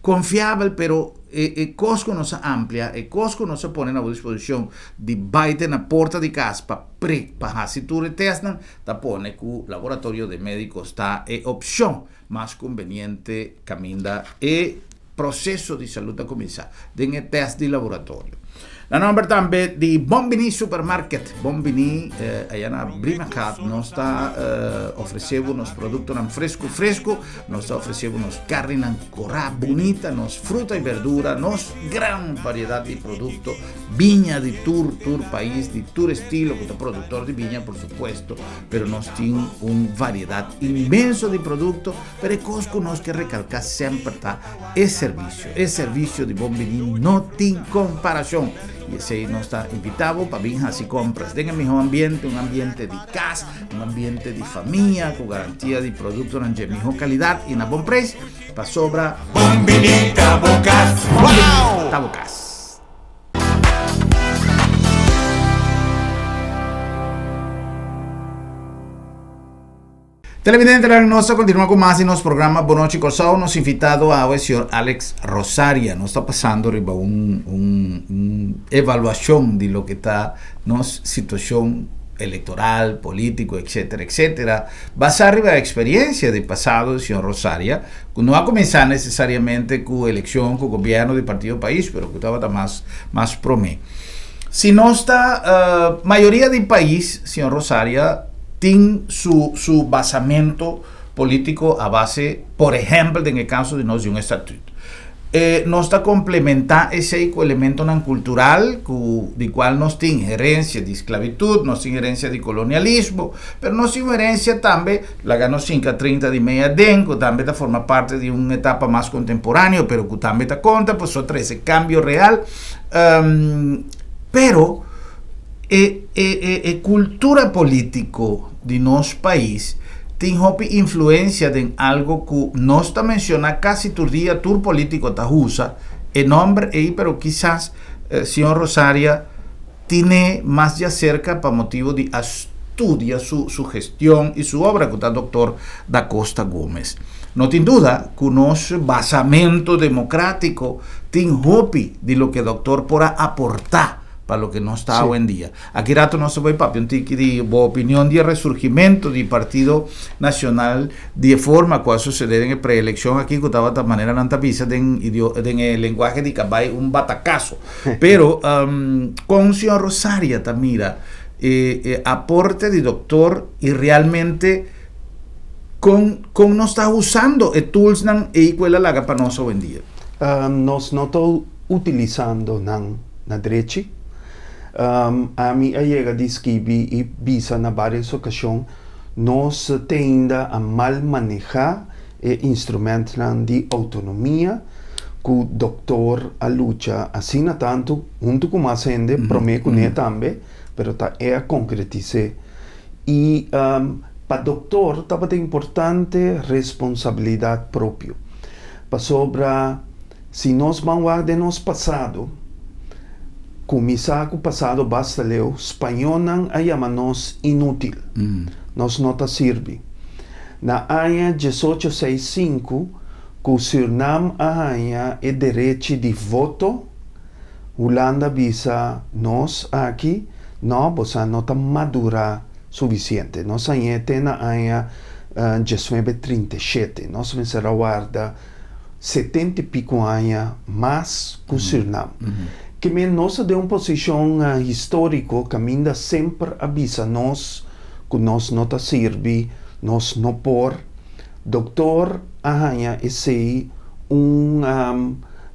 konfiabel pero e e kos ku nos a amplia, e kos ku nos a pone na bo disposishon di bai te na porta di kas pa prik pa hasi tur e tèstnan ta pone ku laboratorio de médicos ta e opshon mas kumbeniente kaminda e proseso di salud ta kuminsá den e tèst di laboratorio. Na nòmber tambe di Bon Biní Supermarket, Bon Biní aya na Brievengat nos ta ofresé bo nos produktonan fresku fresku, nos ta ofresé bo nos karninan korá bunita, nos fruta i berdura, nos gran variedat di produkto, biña di tur tur pais, di tur estilo ku ta produktor di biña por supuesto, pero nos tin un variedat inmenso di produkto. Pero e kos ku nos ke rekalká semper ta e servisio. E servisio di Bon Biní no tin komparashon. I esei nos ta invitá bo pa bin hasi kompras den e mihó ambiente, un ambiente di kas, un ambiente di famia ku garantia di produktonan dje mihó kalidat i na bon preis, pasobra Bon Biní ta bo kas! Bon Biní ta bo kas! Televidentenan, nos ta kontinua ku mas di nos programa Bon Nochi Kòrsou. Nos invitado awe señor Alex Rosaria. Nos ta pasando riba un un un evaluashon di loke ta nos situashon elektoral, polítiko, etcetera, etcetera, basá riba eksperiencia di pasado di señor Rosaria, ku no a kuminsá nesesariamente ku elekshon, ku gobièrnu di Partido Pais, pero ku tabata mas mas promé. Si nos ta, mayoria di pais, señor Rosaria, tin su su basamento politico a base, por ehempel den e caso di nos di un estatuut. E nos ta complementa esey cu elementonan cultural cu di cual nos tin herencia di sclavitud, nos tin herencia di colonialismo, pero nos tin un herencia tambe, laga nos hinca 30 di mei aden, cu tambe ta forma parte di un etapa mas contemporaneo, pero cu tambe ta conta, pasobra trece cambio real. Pero e e e cultura politico di nos pais tin hopi influencia den algo cu nos ta menciona casi tur dia, tur politico ta usa e nomber ey, pero kisas señor Rosaria tine mas djacerca pa motibo di a studia su su gestion y su obra cu ta doctor Da Costa Gomez. No tin duda cu nos basamento democratico tin hopi di loke doctor por a aporta pa loke nos ta awendia. Aki rato nos ta bai papia un tiki di bo opinion di e resurgimento di Partido Nacional di e forma cu a sucede den e preeleccion aki cu tabata manera nan ta bisa den den e lenguahe di cabai un batacazo. Pero con señor Rosaria ta mira e e aporte di doctor y realmente con con nos ta usando e toolsnan ey cu el a laga pa nos awendia? Nos no ta utilisando nan na drechi. Ami a yega di skibi i bisa na varios okashon, nos te ainda a mal manehá e instrumentnan di outonomia ku doktor a lucha asina tantu huntu ku mas hende, promé kuné tambe, pero ta e a konkretis'é. I pa doktor tabata importante responsabilidat propio, pasobra Si nos ban wak den nos pasado, kuminsá ku pasado basta leu, spañónan a yama nos inútil. Nos no ta sirbi. Na aña diesocho seis sinku, ku Sürnam a haña e derechi di voto, Hulanda bisa nos aki, No, bosa no ta madurá sufisiente. Nos hañ'é te na aña diesnuebe trinta i shete. Nos mester a warda 70 i pico aña mas cu Surinam. Ke men nos ta den un posicion historico caminda semper a bisa nos cu nos no ta sirbi, nos no por. Doctor a haña esey un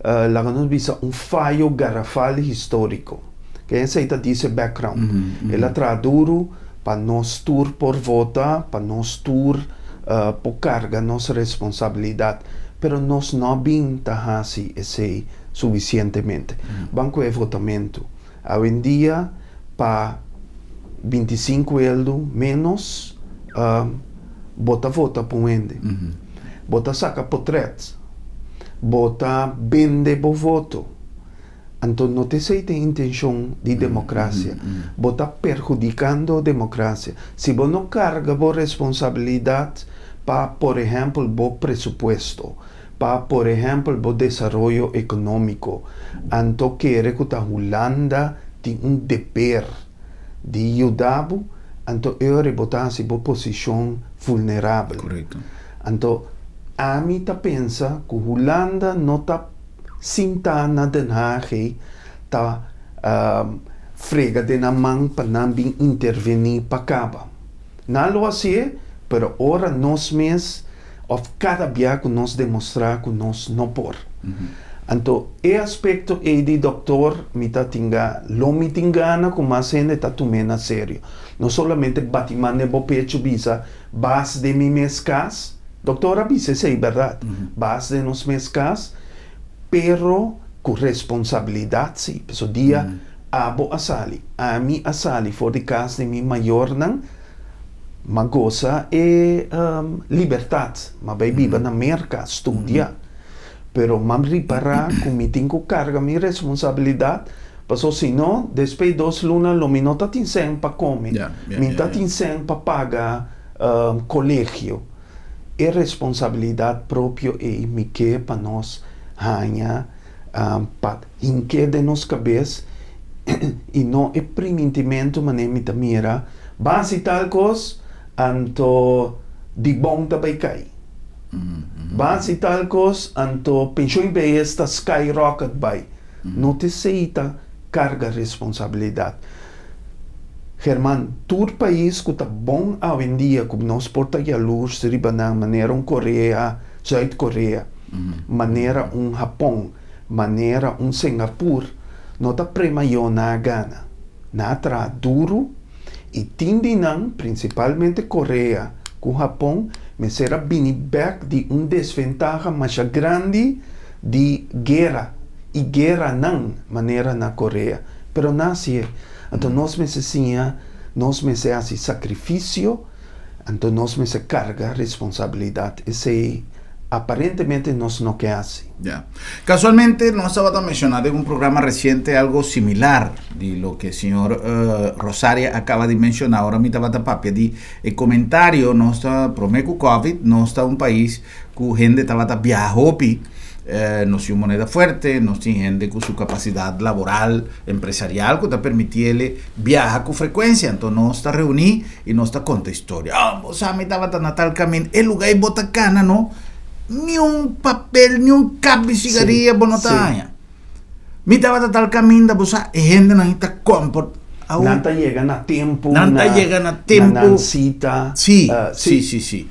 Laga nos bisa un fayo garafal historico. Ke esey ta dice background. El a traha duro pa nos tur por vota, pa nos tur por carga nos responsabilidad. Pero nos no a bin ta haci esey suficientemente. Ban cu e votamento. Awendia pa 25 eldo menos bo ta vota pa un hende. Bo ta saca potret. Bo ta bende bo voto. Anto no ta esei ta e intencion di democracia. Bo ta perhudicando democracia. Si bo no carga bo responsabilidad pa, por ehempel, bo presupuesto, pa, por ehempel, bo desaroyo economico, anto kere cu ta Hulanda tin un deber di yuda bo, anto e ora bo ta haci bo posicion vulnerabel. Anto ami ta pensa cu Hulanda no ta sinta na Den Haag ei ta frega den nan man pa nan bin interveni pa caba. Nan lo hacié, pero ora nos mes of cada bia cu nos demostra cu nos no por. Anto e aspecto ei di doctor mi ta tinga, lo mi tin gana cu mas hende ta tum'é na serio. No solamente bati man den bo pecho bisa, Bas den mi mes cas, doctor a bisa esey berdad, bas den nos mes cas, pero cu responsabilidad si, pasobra dia abo a sali, ami a sali for di cas di mi mayornan, m'a goza e libertad, m'a bay biba na Merca, studia, pero m'a ripara cu mi tin cu carga mi responsabilidad, Paso si no, despues dos luna lo mi no ta tin sen pa come, mi ta tin sen pa paga colegio. E responsabilidad propio ei mi ke pa nos haña pa hink'é den nos cabes y no e primintimento manera mi ta mira, ban haci tal cos anto di bon ta bay cay. Ban haci tal cos anto pensioen y behes ta skyrocket bay. No ta esei ta karga responsabilidat. German, tur pais ku ta bon awendia ku nos por ta yalurs riba nan manera un Korea, Zuid Korea, manera un Hapon, manera un Singapur, no ta premayo nan a gana. Nan a traha duru i tin di nan, prinsipalmente Korea ku Hapon, mester a bini bèk di un desventaha masha grandi di guera i gueranan manera na Korea. Pero nan hasié. Anto nos mester siña, nos mester hasi sakrifisio, anto nos mester karga responsabilidat. Esei aparentemente nos no ke hasi. Ya. Casualmente nos tabata menciona den un programa reciente algo similar di loke señor Rosaria acaba di menciona. Ora mi tabata papia di e comentario, nos ta prome cu Covid, nos ta un pais cu hende tabata biaha hopi, nos tin un moneda fuerte, nos tin hende cu su capacidad laboral, empresarial cu ta permitiele biaha cu frecuencia. Enton nos ta reuni y nos ta conta historia. Oh, bo sa mi tabata na tal camin, e lugar ey bo ta cana no, ni un papel, ni un kap di sigaria bo no ta haña. Mi tabata tal caminda, bo sa, e hendenan ey ta comport. Nan ta yega na tempo. Nan ta yega na tempo. Na nan cita. Si, si, si, si.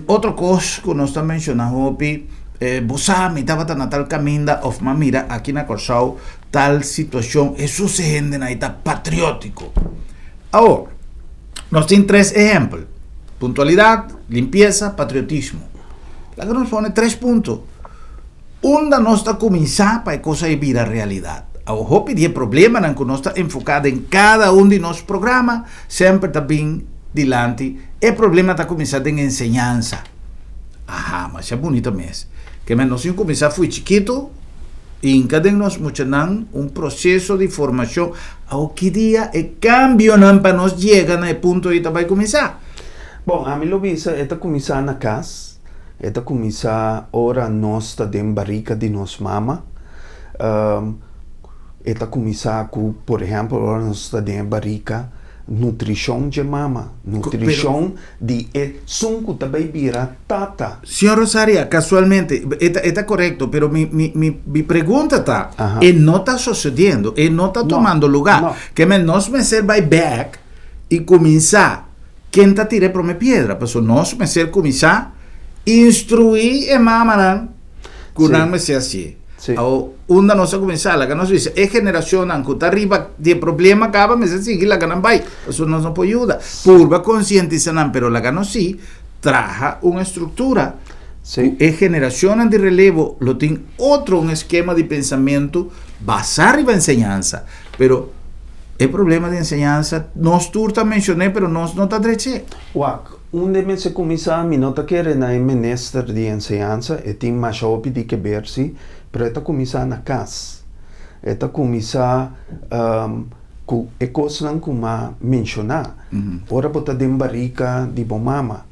Otro kos ku nos ta menshoná hopi, bo sa mi tabata na tal kaminda òf m'a mira aki na Kòrsou tal situashon, Hesus e hendenan ei ta patriótiko. Awor, nos tin tres ehèmpel, puntualidat, limpiesa, patriotismo. Laga nos pone tres punto. Unda nos ta kuminsá pa e kos ei bira realidat? Awor, hopi di e problemanan ku nos ta enfoká den kada un di nos programa semper ta bin dilanti. E problema ta kuminsá den enseñansa. Aha, masha bunita mes. Ke men nos tin kuminsá fo'i chikitu hinka den nos muchanan un proseso di formashon. Awor, ki dia e kambionan pa nos yega na e punto ei ta bai kuminsá? Bon, ami lo bisa e ta kuminsá na kas. E ta kuminsá ora nos ta den barika di nos mama. E ta kuminsá ku, por ehèmpel, ora nos ta den e barika, nutrishon dje mama, nutrishon di esun ku ta bai bira tata. Señor Rosaria, kasualmente, e ta e ta korekto, pero mi mi mi mi pregunta ta, e no ta sosediendo, e no ta tumando lugá. Ke men nos mester bai bèk i kuminsá Ken ta tira e prome piedra? Pasobra nos mester kuminsá instruí e mamanan. Ku nan mester hasié. Awor, unda nos a kuminsá? Laga nos bisa, e generashonnan ku ta riba di e problema kaba mester sigui laga nan bai, pasobra nos no por yuda. Purba konsientisá nan, pero laga nos sí traha un estruktura ku e generashonnan di relevo lo tin otro un eskema di pensamentu basá riba enseñansa. Pero e problema di enseñansa nos tur ta menshoné, pero nos no ta drech'é. Wak, Unda e mester kuminsá? Mi no ta kere na e minister di enseñansa, e tin masha hopi di keber si, pero e ta kuminsá na kas. E ta kuminsá ku e kosnan ku m'a menshoná. Ora bo ta den barika di bo mama,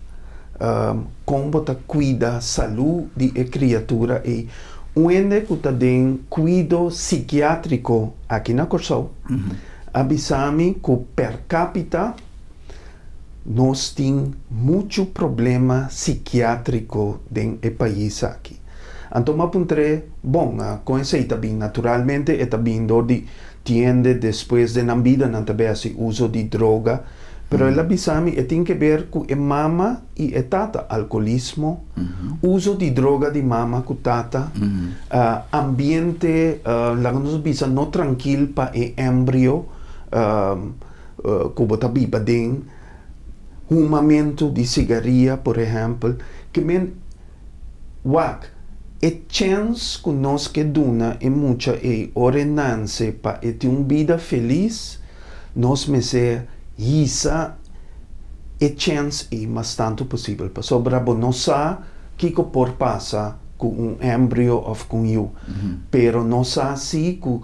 kon bo ta kuida salú di e kriatura ei? Un hende ku ta den kuido sikiátriko aki na Kòrsou a bisa mi ku per kapita, Nos tin muchu problema sikiátriko den e pais aki. Anto m'a puntr'é, Bon, kon esei ta bin? Naturalmente e ta bin dor di tiende despues den nan bida nan ta bay hasi uso di droga. Pero el a bisa mi e tin ke ber ku e mama i e tata, alkolismo, uso di droga di mama ku tata, ambiente, laga nos bisa, no trankil pa e embrio. Ku bo ta biba den humamentu di sigaria, por ehèmpel, ke men wak e chèns ku nos ke duna e mucha ei ora e nanse pa e tin un bida felis, nos mester hisa e chèns ei mas tantu posibel, pasobra bo no sa kiko por pasa ku un embrio òf ku un yu, pero nos sa si ku.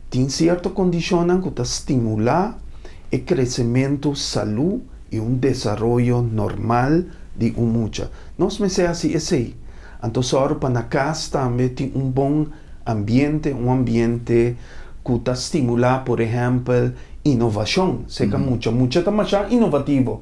Tin sierto kondishonnan ku ta stimulá e kresementu salú i un desaroyo normal di un mucha. Nos mester hasi esei. Anto sòru pa na kas tambe tin un bon ambiente, un ambiente ku ta stimulá por ehèmpel inovashon serka mucha. Mucha ta masha inovativo.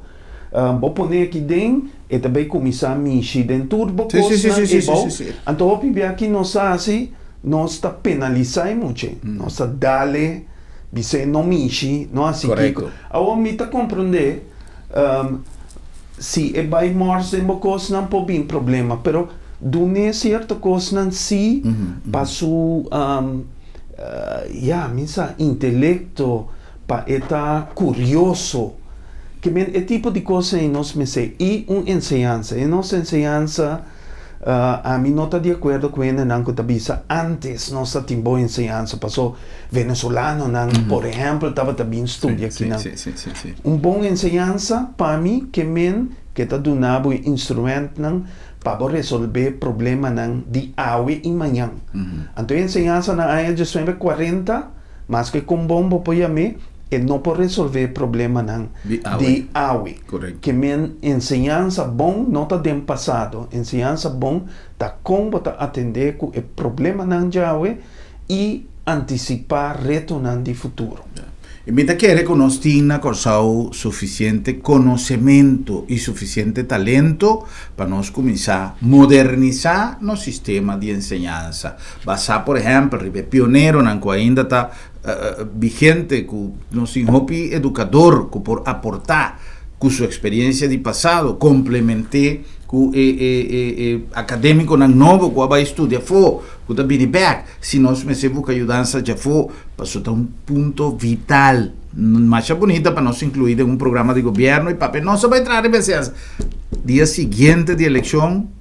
Bo pone aki den, e ta bai kuminsá mishi den tur bo kosnan ei bou. Anto hopi bia ki nos a hasi, nos ta penalisá e mucha. Nos ta dale, bis'é no mishi, no hasi kiko. Awor mi ta komprondé, si e bai mòrs den bo kosnan por bin problema, pero dun'é sierto kosnan sí pa su, ya, mi sa, intelekto. Pa e ta kurioso. Ke men e tipo di kos ei nos mester i un enseñansa. E nos enseñansa, ami no ta di akuerdo ku hendenan ku ta bisa antes nos ta tin bon enseñansa paso venezolanonan por ehèmpel tabata bin studia akinan. Un bon enseñansa pa mi ke men ke ta duna bo e instrumentnan pa bo resolbe problemanan di awe i mañan. Anto e enseñansa na aña diesnuebe kuarenta. Maske kon bon bo por yam'é, e no por resolvé e problemanan di awe. Ke men enseñansa bon no ta den pasado. Enseñansa bon ta kon bo ta atendé ku e problemanan djawe i antisipá retonan di futuro. I mi ta kere ku nos tin na Kòrsou sufisiente konosementu i sufisiente talento pa nos kuminsá modernisá nos sistema di enseñansa. Basá por ehèmpel riba e pioneronan ku ainda ta vigente, ku nos tin hopi edukador ku por aportá ku su eksperensia di pasado, komplement'é ku e e akadémikonan nobo ku a bai studia afó, ku ta bini bèk. Si nos mester buka yudansa djafó, paso ta un punto vital. Masha bunita pa nos inkluí den un programa di gobièrnu i papia nos a bai traha riba esei. Dia siguiente di elekshon,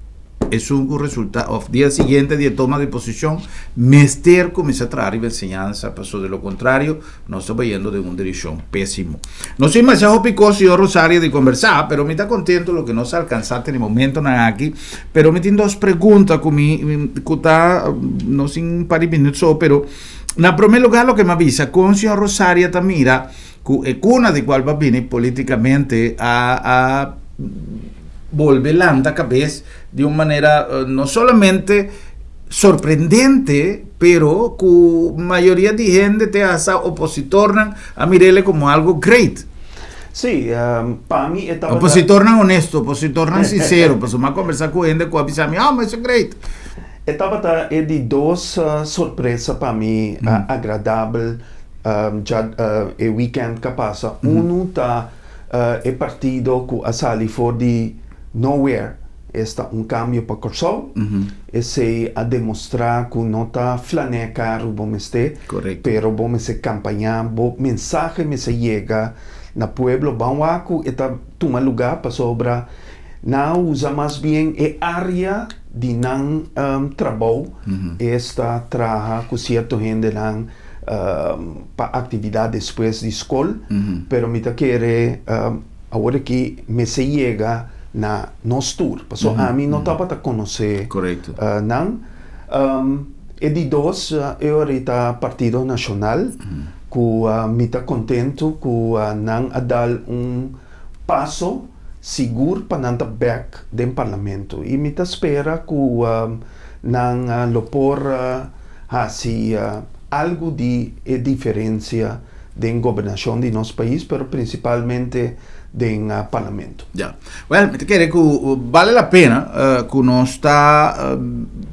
esun ku resulta òf dia siguiente di e toma di posishon mester kuminsá traha riba enseñansa, paso de lo kontrario nos ta bayendo den un direkshon pésimo. Nos tin masha hopi kos, señor Rosario, di kombersá, pero mi ta kontento loke nos a alkansá te na e momentonan aki. Pero mi tin dos pregunta ku mi ku ta nos tin un par di minüt so, pero na promé lugá loke mi a bisa, kon señor Rosario ta mira ku e kuna di kual bo a bini polítikamente a a bolbe lanta kabes di un manera no solamente sorprendente, pero ku mayoria di hende te hasta opositornan a mir'ele komo algo great. Sí, pa mi e tabata. Opositornan honesto, opositornan sincero, pasobra mi a kombersá ku hende ku a bisa mi, oh, ma esei great. E tabata e di dos sorpresa pa mi agradabel dja e weekend ku a pasa. Unu ta e partido ku a sali for di nowhere. Esta un kambio pa Kòrsou. Esei a demostrá ku no ta flanea karu bo mester, pero bo mester kampañá, bo mensahe mester yega na pueblo. Ban wak ku e ta tuma lugá pasobra nan a usa mas bien e área di nan trabou, esta traha ku sierto hendenan pa aktividat despues di skol, pero mi ta kere awor aki mester yega na nos tur, pasobra ami no tabata konosé nan. E di dos e ora ei ta Partido Nashonal, ku mi ta kontentu ku nan a dal un paso sigur pa nan ta bèk den parlamento i mi ta spera ku nan lo por hasi algu di e diferensia den gobernashon di nos pais pero prinsipalmente den parlamento. Ya. Wèl, mi ta kere ku bale la pena ku nos ta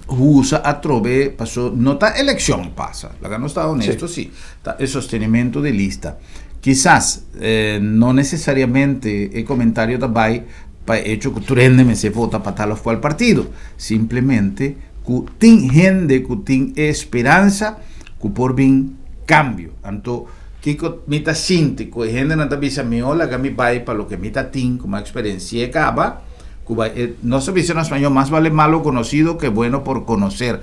usa atrobe paso no ta elekshon pasa, laga nos ta honesto si, ta e sostenimento di lista. Kisas no nesesariamente e komentario ta bai pa e echo ku tur hende mester vota pa tal òf kual partido, simplemente ku tin hende ku tin e speransa ku por bin kambio. Anto kiko mi ta sinti ku e hendenan ta bisa mihó laga mi bai pa loke mi ta tin komo eksperensi'é kaba ku bai e nos ta bisa na spañó mas bale malo konosido ke bueno por konoser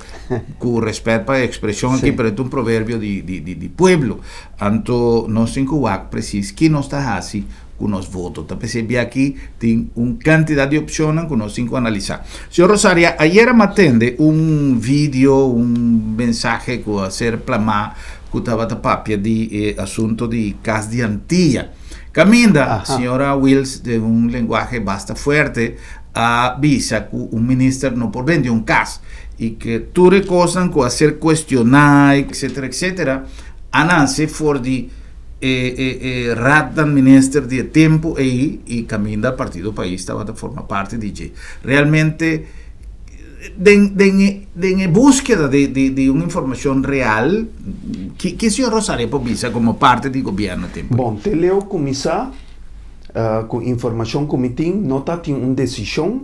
ku rèspèt pa e ekspreshon aki pero e ta un proverbio di di di pueblo. Anto nos tin ku wak presis ki nos ta hasi ku nos voto. Ta p'esei bia aki tin un kantidat di opshonnan ku nos tin ku analisá. Señor Rosaria, ayera mi a tende un video, un mensahe ku a ser plamá ku tabata papia di e asunto di Kas di Antia. Kaminda señora Wiels den un lenguahe basta fuerte a bisa ku un minister no por bende un kas i ke tur e kosnan ku a ser kuestioná etcetera etcetera a nase for di e e e Raad dan Minister di e tempu ei i kaminda Partido Pais tabata forma parti di dje. Realmente den den e den e búskeda di di di un informashon real ki ki señor Rosario por bisa komo parti di gobièrnu e tempu ei? Bon, te leu kuminsá ku informashon ku mi tin no ta tin un desishon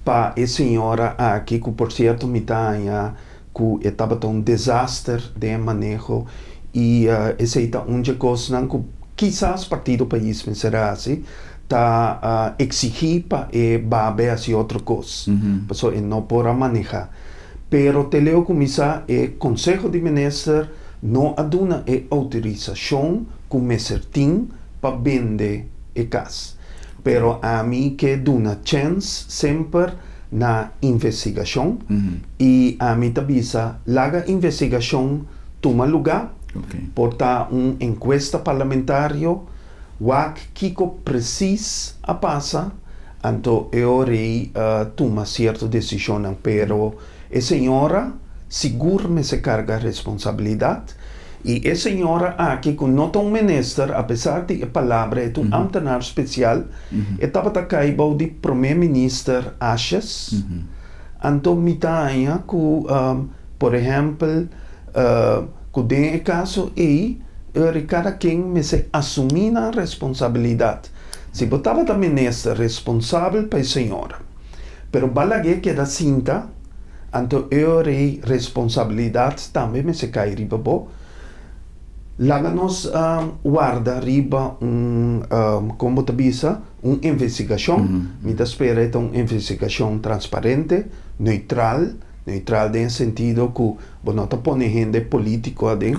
pa e señora aki ku por sierto mi ta haña ku e tabata un desaster den e maneho i esei ta un dje kosnan ku kisas Partido Pais mester a hasi, ta eksigí pa e babe hasi otro kos, pasobra e no por a manehá. Pero te leu kuminsá e Konseho di Minister no a duna e outorisashon ku mester tin pa bende e kas. Pero ami ke duna chèns semper na investigashon i ami ta bisa laga investigashon tuma lugá, por ta un enkuesta parlamentario, wak kiko presis a pasa, anto e ora ei tuma sierto desishonnan, pero e señora sigur mester karga responsabilidat i e señora aki ku no ta un minister apesar di e palabra e ta un ambtenaar spesial, E tabata kai bou di Prome Minister Asjes. Anto mi ta haña ku, por ehèmpel, ku den e kaso ei, ori kada ken mester asumí nan responsabilidat. Si bo tabata minister responsabel pa e señora, pero bo a lag'é keda sinta, anto e ora ei responsabilidat tambe mester kai riba bo. Laga nos warda riba un, kon bo ta bisa, un investigashon. Mi ta spera e ta un investigashon transparente, neutral, neutral den e sentido ku bo no ta pone hende polítiko aden.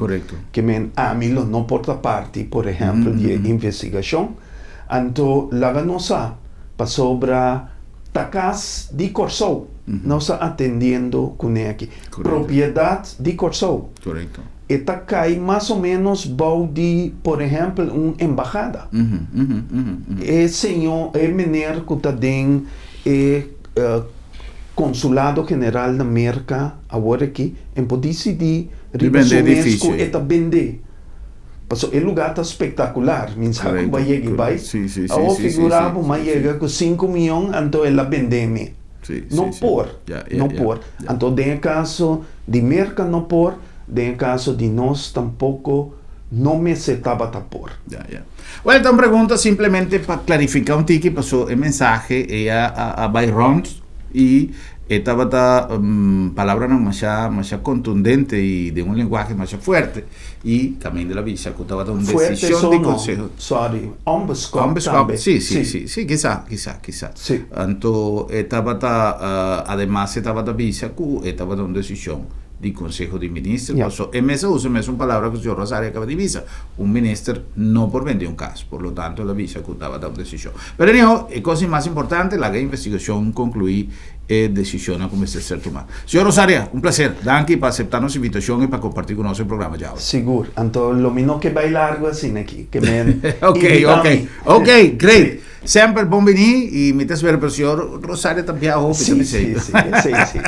Ke men ami lo no por ta parti, por ehèmpel, di e investigashon. Anto laga nos sa, pasobra ta kas di Kòrsou nos ta atendiendo kuné aki. Propiedat di Kòrsou. E ta kai mas o ménos bou di, por ehèmpel, un embahada. E señor, e meneer ku ta den e konsulado general na Merka awor aki, en por disidí riba su mes ku e ta bendé. Pasobra e lugá ta spektakular, mi sa ku bo a yega i bai. Awor figurá bo, mi a yega ku sinku mion, anto el a bendé mi. No por, no por. Anto den e kaso di Merka no por, den e kaso di nos tampoko no mester tabata por. Ya, ya. Well, ta un pregunta simplemente pa klarifiká un tiki, paso e mensahe ei a bai rònt. I e tabata palabranan masha masha kontundente i den un lenguahe masha fuerte i kaminda el a bisa ku tabata un Fuerte desishon so di no, konseho. sorry, onbeskòp Onbeskòp, tambe. si, si, Si. si, si, kisa, kisa, kisa. Si. Anto e tabata, ademas e tabata bisa ku e tabata un desishon di Konseho di Minister, Ja. paso e mes a usa e mesun palabra ku señor Rosario a kaba di bisa, un minister no por bende un kas, por lo tanto el a bisa ku tabata un desishon. Pero anyhow, e kos di mas importante, laga e investigashon konkluí e desishonnan ku mester ser tumá. Señor Rosario, un plaser. Danki pa aseptá nos invitashon i pa kompartí ku nos e programa djawe. Sigur. Anto lo mi no ke bai largu asina aki, ke men Ok, invitá ok, mi. ok, great. Semper bon bini i mi ta spera pero señor Rosario ta biaha hopi ta Sí, bisei. sí, sí, esei sí.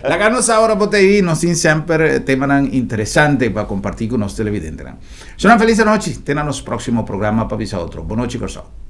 Laga nos sa ora bo ta ei, nos tin semper temanan interesante pa kompartí ku nos televidentenan. Señornan felis anochi, te na nos próksimo programa pa bisa otro. Bonochi Kòrsou.